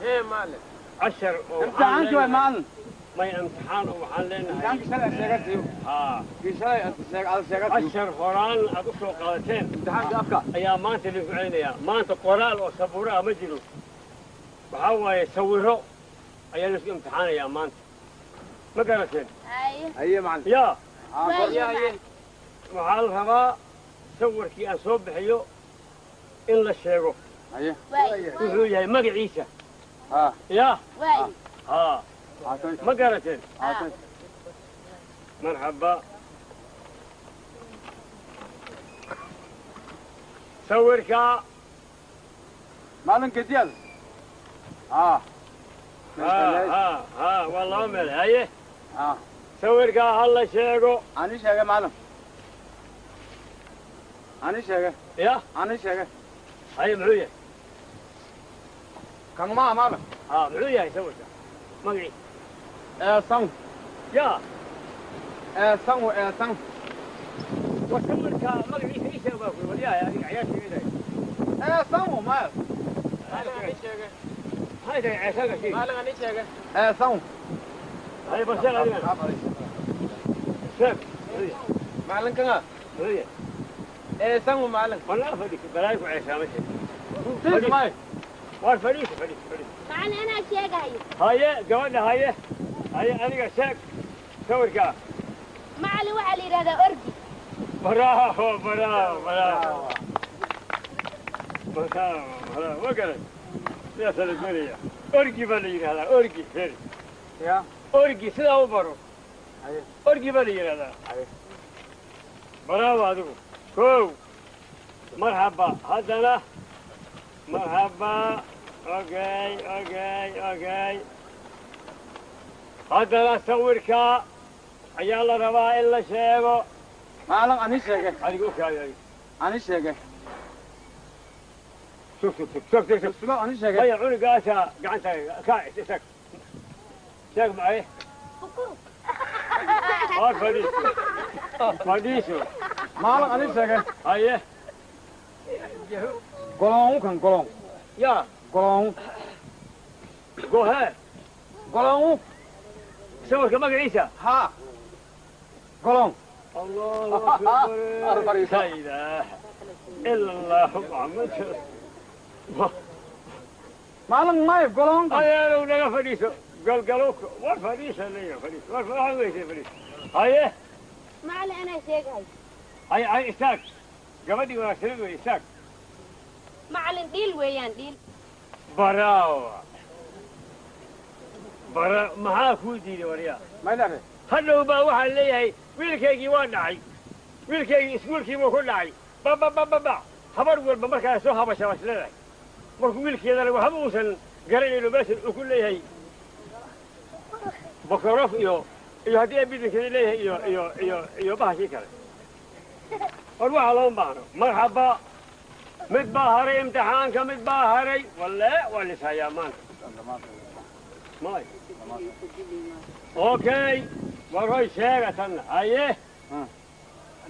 Hee macallin. Cashar oo Imtixaankii waay macallin. May imtixaan oo waxaan leenahay. Imtixaankii shalay aad sheegatay. Haa. Kii shalay aad sheegatay. Cashar horaan aad u soo qaadateen. Imtixaankii afka. Ayaa maanta idinku celinayaa. Maanta qoraal oo sabuuro ah ma jiro. Waxaa waaye sawirro ayaa laisku imtixaanayaa maanta. Ma garateen? Haye macallin. Yaa. Haye. Waxaa la rabaa sawirkii aan soo bixiyo in la sheego. Haye. Wuxuu yahay magaciisa. Haa. Yaa. Haa. Ma garateen? Marxaba. Sawirka. Macallin gediyaad. Haa. Haa haa haa waa laba meel. Haye. Haa. Sawirka ha la sheego. Ani sheegay macallin. Ani sheegay. Ya. Ani sheegay. Haye muxuu yahay? Kan ma macallin. Haa muxuu yahay sawirka? Magaciisa. Eesan. Ya. Eesan eesan. War sawirka magaciisa ii sheeg baa ku waliyahay adiga ciyaar sheegay. Eesan ma. Macallin ani sheegay. Maxay tahay ceesanka sheeg? Macallin ani sheegay. Eesan. Haye bal sheeg adiga. Sheeg. Macallin kana. Muxuu yahay? Eesan macallin. Walaa fadhiiso balaayo ku ceesaama sheeg. Fadhiis may. War fadhiiso fadhiiso fadhiiso. Macallin anaa sheegayo. Haye gabadha haye. Haye adiga sheeg sawirka. Macallin waxaa la yidhahdaa orgi. Bravo bravo bravo. Bravo bravo ma garan. Sidaasaa la doonaya. Orgi baa la yidhahdaa orgi feri. Ya. Orgi sidaa u baro. Haye. Orgi baa la yidhahdaa. Haye. Bravo adigu. Kow. Marxaba haddana. Marxaba. Okay okay okay. Haddana sawirka ayaa la rabaa in la sheego. Macallin ani sheegay. Adiga u kaadi adiga. Ani sheegay. Sug sug sug sug sug sug. Sugo ani sheegay. Maya cunugaasa gacanta ka istaag. Sheeg maxay? War fadhiiso. Fadhiiso. Macallin ani sheegay. Haye. Goloon kan goloon. Ya. Goloon. Gohe. Goloon. Sawirka magaciisa. Haa. Goloon. Allahu akbar. La ilaaha illa Allah Muhammad. Macallin may goloon. Adeerow naga fadhiiso. Galgalo war fadhiisa leeyahay fadhiiso. War waxaad weysay fadhiiso. Haye. Macallin anaa sheegayo. Haye haye istaag. Gabadhii wanaagsaneed wey istaag. Macallin dhiil weeyaan dhiil. Bravo. Bara maxaa kuu diiday waryaa? May leedahay. Hadhow baa waxaan leeyahay wiilkaygii waa dhacay. Wiilkaygii iskuulkii buu ku dhacay. Ba ba ba ba ba. Habar walba markaa soo habashabas leedahay. Markuu wiilkeedana waxba uusan garanayno meeshan uu ku leeyahay bokorof iyo iyo haddii ay bidinkeeda leeyahay iyo iyo iyo iyo bahashii kale. War waxaa looma baahno. Marxaba. Mid baa haray imtixaanka mid baa haray. Walle waa lishayaa maanta. May. Okay. War hoy sheega tanna. Haye.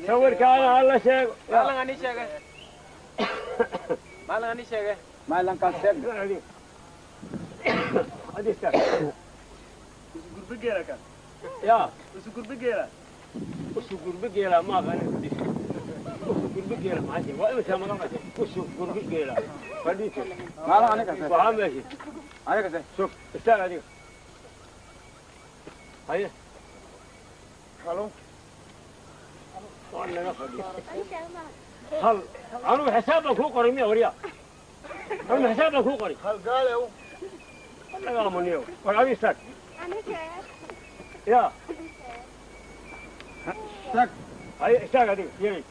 Sawirkaana ha la sheego. Macallin ani sheegay. Macallin ani sheegay. Macallin kan sheeg. Adi istaag. Isu gurbi geela kan. Ya. Isu gurbi geela. Usu gurbi geela ma aqaanin fadhiiso. Usu gurbi geela maxaa sheeg? Waa imisa magacaase? Usu gurbi geela. Fadhiiso. Macallin ani kase. Waxaa meesha. Ani kase. Sug istaag adiga. Haye. Halo. Waa naga fadhiiso. Hal anugu xisaab baan kuu qoray miya waryaa? Anugu xisaab baan kuu qoray. Hal gaalew. Naga amuniyo. War adiga istaag. Ya. Istaag. Haye istaag adiga yeri.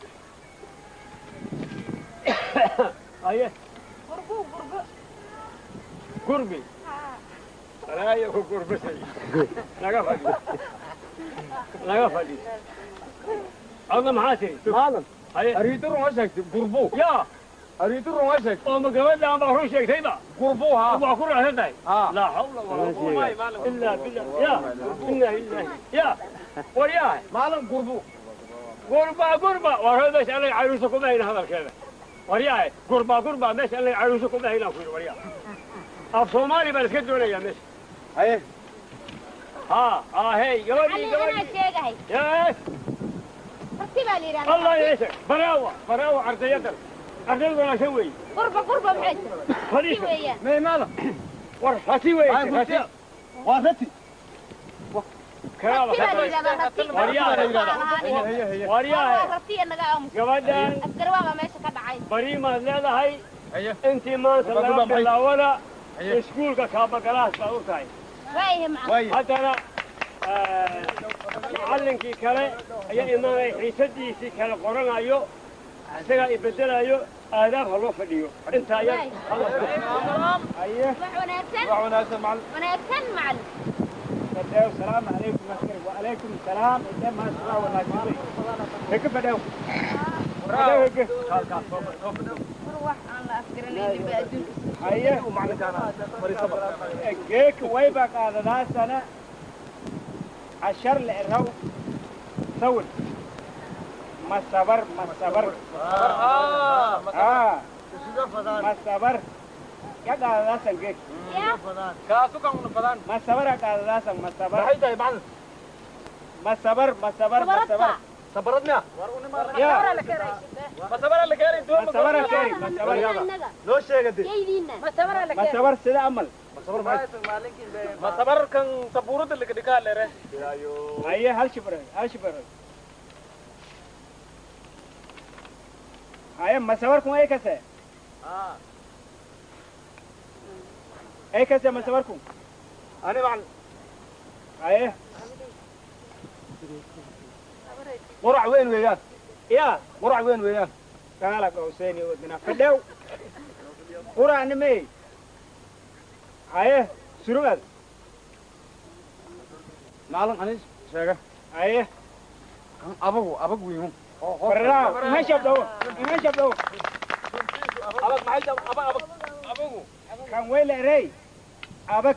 Haye. Gurbu gurbu. Gurbi. Balaayo ku gurbisay. Naga fadhiiso. Naga fadhiiso. Adna maxaa tiri? Macallin. Haye. Ariitu run sheegtay gurbu. Ya. Ariitu run sheegtay. Oo ma gabadhaan baa run sheegtayba? Gurbu haa. Waa ku raacsan tahay. Haa. Laa xawla walaa quwwata illaa billah. Ya. Inna lillahi. Ya. War yaa. Macallin gurbu. Gurba gurba. War hoy meesha anaga caruusa kuma hayna hadalkeeda. War yaa. Gurba gurba meesha anaga caruusa kuma hayna ku yidhi war yaa. Af Soomaali baan iska doonayaa meesha. Haye. Haa, hey, gabadhii Macallin anaa gabadhii. sheegahay. Yes. Rati baa la yidhahdaa. Allah yeesha. Baraawa, baraawa ardayadan. Ardaydu wanaagsan weeye. Gurba gurba maxay tahay? Rati Fadhiista. weeyaan. Mee maala. War rati weeye. Ay, Rati. Waa rati. Karaaba. Rati baa la yidhahdaa rati. Waryaa. Haye haye. Waryaa. Waa rati naga aamus. Gabadhan Askarwaa baa meesha ka dhacay. bariimaad leedahay. Haye. Intii maanta Gurba, laga gurba, maxay? bilaabana Haye. iskuulka kaabagalaas baad u tahay. Waayahay macallin. Waaye. Haddana macallinkii kale ayaa imaanaya xiisadiisii kale qoranayo isagaa ibedelayo aadaab ha loo fadhiyo intaa yar hala Haye. Wax wanaagsan. Wax wanaagsan macallin. Wanaagsan macallin. Fadhaw, salaamu calaykum askari. Wacalaykum salaam. Intee maasha Allah wanaagsan wey. Hege fadhaw. Fadhaw hege. War wax aan la afgaranaynin baa adduunka. Haye. Macallinkaana fadhiisaba. Geeka wayba qaadadaa sana cashar la eraw sawir masabar masabar aa masabar ya qaadadaasan geek Yaa. Kaasu kan una fadaan. masabara qaadadaasan masabar Maxay tahay macallin? masabar masabar masabar Sabarad miya? ya Masabara la keenay doon. masabara keeri masabar Annaga. Noo sheegade. Yaydiina. masabar sida amal Masabar maxay? Masabar kan sabuurada laga dhigaa leere. haye hal shibr hal shibr haye masabar kun ay kase ay kase masabar kun Ani macallin. haye Qurac weyn weeyaan. ya Qurac weyn weeyaan. kaala gowseeni wadna fadhaw quraana may haye surugad Macallin ani sheega. haye Kan abagu abag weyn. barraa ima shabdhaw ima shabdhaw Abag maxay tahay abag abag. Abagu. kan weyla erey abag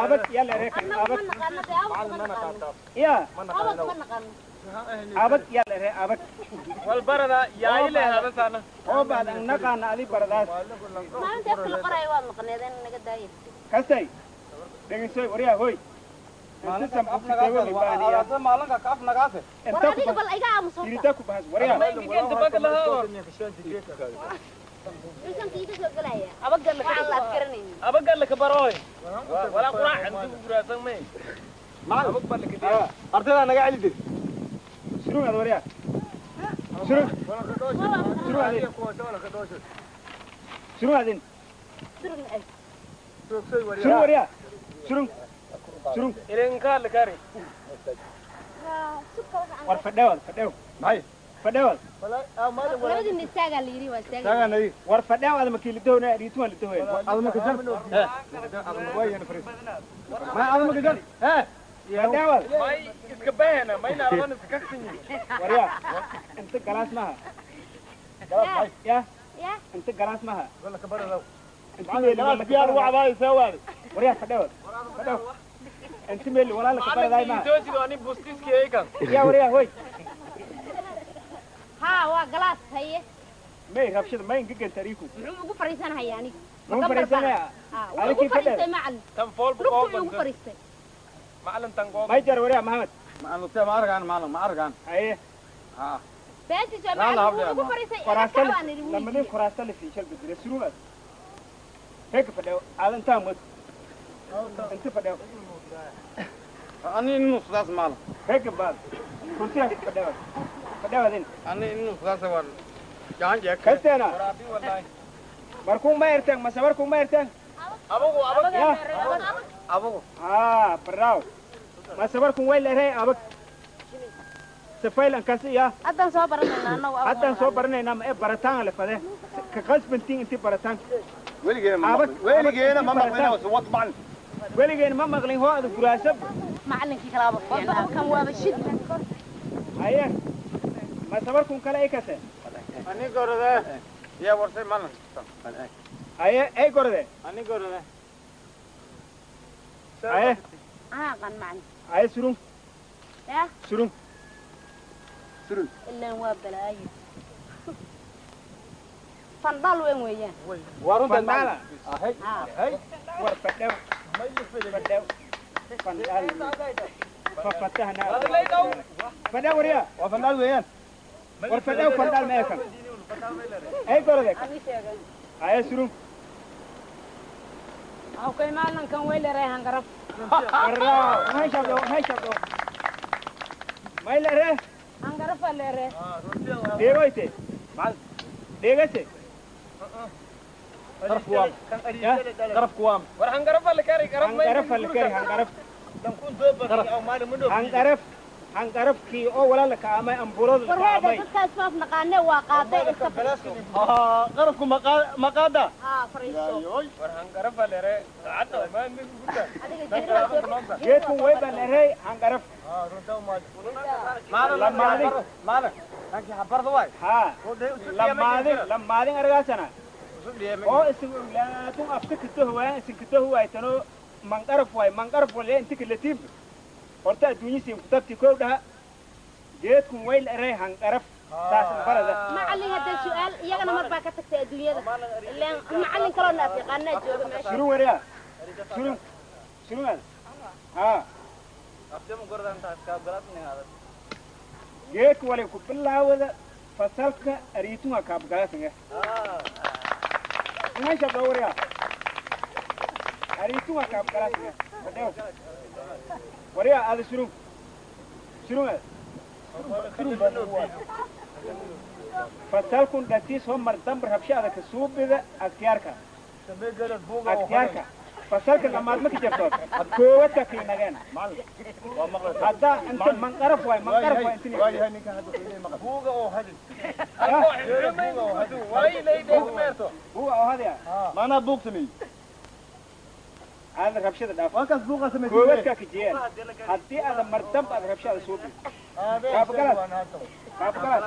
abag yalla erey kan Annagu abag ma naqaano dee abag ma naqaano. ya Abag ma naqaano. abag yalla erey abag Wal barada yaay le hada sana. oo baad an naqaana adi baradaas Maalinta afka la qoraayo waad maqneedeen naga daaya. kastay dhegeysoy waryaa hoy inta sambukiseego baaniya Maalinka ka af nagaase. War inta ku adiga bal iga aamus horta. irita ku bahas waryaa Inta banka lahaa. Dusanka iga soo gelaya. Waxaan la afgaranaynin. Abaga la ka barooy. Wala quraac inta guraasan may. Macallin. Abag baa la ka dhigaa. Ardayda naga celi dir. surugad waryaa surug surug adin Surugna ay. surug waryaa surug surug Ilinka la kari. Waa subka waxaan war fadhawad fadhaw Maxay? fadhawad labadii istaagaa la yidhi waa istaagaa. Taagan ay. war fadhawad makii lidoona riituwan lidoona Adama ka jar. Waayana fariis. Ma adama ka jar. Eh. fadhawad May iska bahena, may naardan iska kaksinyi. waryaa inta galaas maha ya Ya. inta galaas maha inta Macallin meel galaas biyaar wacdaa soo waadi. waryaa fadhawad fadhaw inta meel walaala ka baradaay maha Toosido ani bustiski ay kan. ya waryaa hoy Haa waa galaas haye. may rabshada may ingegan tariiku Muxuu ugu fariisanayaa aniga? Muxuu fariisanayaa? Haa wuu Adigii ugu fariistay fadhaya? macallin. Tan fool Lugtuu buu ugu fariistay. Macallin tan goob. may jar waryaa maxamed Macallin ma arkaan macallin ma arkaan. haye Ha. Beentiis waa La, la, macallin wuu habdee, ugu ma. fariistay. qoraasta Ina kacbaan idhi wuu lamadin yidhi. qoraasta la fiishal bedele surugaas heeg fadhaw aadan taa mud inta fadhaw Ani inuu sidaas macallin. heeg baad kursiga fadhaw fadhawadin Ani inuu sidaas waan. Jaan jeek. kasteena Waraabi wallahi. markuu ma erteen mase markuu ma erteen Abagu abag. ya Abagu. aa baraaw mase markuu way leeyahay abag safaylan kasi ya Haddaan soo baranaynaa annagu abag ma haddaan soo naqaano. baranaynaa ma ee barataan la fade ka qasbantiin intii barataan Weligeena ma Abag. maqlin. Weligeena ma maqlin oo wad macallin. weligeen ma maqlin hoo ada guraasab Macallinkii kalaaba fiicnaa. Kan waaba shid. haye mase markuu kale ay kase Ani gorode. Ya warsay macallin. haye ay gorde Ani gorode. haye Anaa aqaan macallin. haye surun Ya. surun Surun. Ilaan waa balaayo. Fandhaal weyn weeyaan. Fandhaala. War fadhaw. Fadhaw. Fandhaal. Fafatahna. Fadhaw wariya. Waa fandhaal weeyaan. War fadhaw fandhaal ma ekan. Ay gorode. Ani sheegay. Haya surun. Okay, maalinkan way leeyahay hangaraf. Warra, hay shabdo, hay shabdo. May leeyahay? Hangaraf leeyahay. Deegoyte. Deegase. Qaraf kuwaam. Qaraf kuwaam. War hangaraf la kari qaraf ma hangaraf la kari hangaraf. Hangaraf hangaraf kii oo walaal ka amay amburada War ka heeda amay. Dadkaas maaf naqaane waa qaaday iska fadhiiso. Qarafku maqaada. Haa, fadhiiso. War hangaraf leeyahay saacadda ma mid gurta. Adiga jirka. Geedku way baleeray hangaraf. Lamaadin. Maalin lanki habarda waay. Ha. Lamaadin, lamaadin argaasana. Oo isin laatun afka kito waa isin kito waa tano mangaraf waay mangaraf wala inta kala tiib. Horta adduunyo siin kutabti koow dhaha. Geedku way leeray hangaraf. Taas barada. Macallin hadda su'aal iyagana mar baa ka tagtay adduunyada. Ilaan macallin kaloo naaf yaqaanaa jooga meesha. Surun wariya. Surun. Surun. Ha. Geedku wala ku bilaawada fasalka ariitunga kaabgalaasanga. Meesha dawriya. Ariitunga kaabgalaasanga. Fadhaw. Wariya aad surun. Surun. Fasalkun dhatiis hoo mar dambar habshaada ka suubida akhtiyaarka. Akhtiyaarka. Fasalka lamaad ma ka jirto. Koowadka kiinageen. Hadda inta manqaraf waay manqaraf waay inta. Waayahay ninkan hadda qiimeey maqal. Buuga oo hadin. Way leeyahay meerto. Buuga oo hadiya. Maanaa buug sameeyey. Aad rabshada dhaaf. Waa kaas buuqa sameeyey. Koowadka ka jiyeen. Haddii aad mar damb aad rabshada suubi. Kaabgalaas. Kaabgalaas.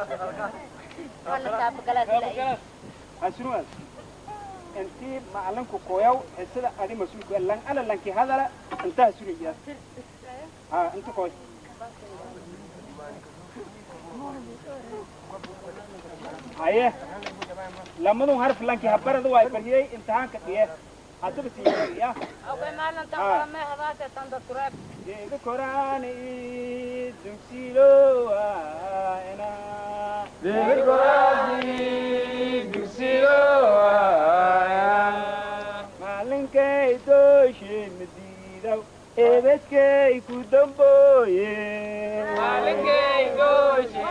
Wala kaabgalaas ilaa. Hasruwas. Intii macalinku kooyaw sida adi mas'uulku lan ala lanki hadala inta hasruya. Ha inta kooy. Haye. Lamadu harf lanki habaradu way bariyay imtixaanka dhiye. Hadaba siiyay. Okay, maalin tan kala ma hadaasha tan dadkureeb. Geedu koraani dugsiilo ana. Geedu koraani dugsiilo Maalinkay dooshe madiidaw eebedkay ku dambooye. Maalinkay dooshe.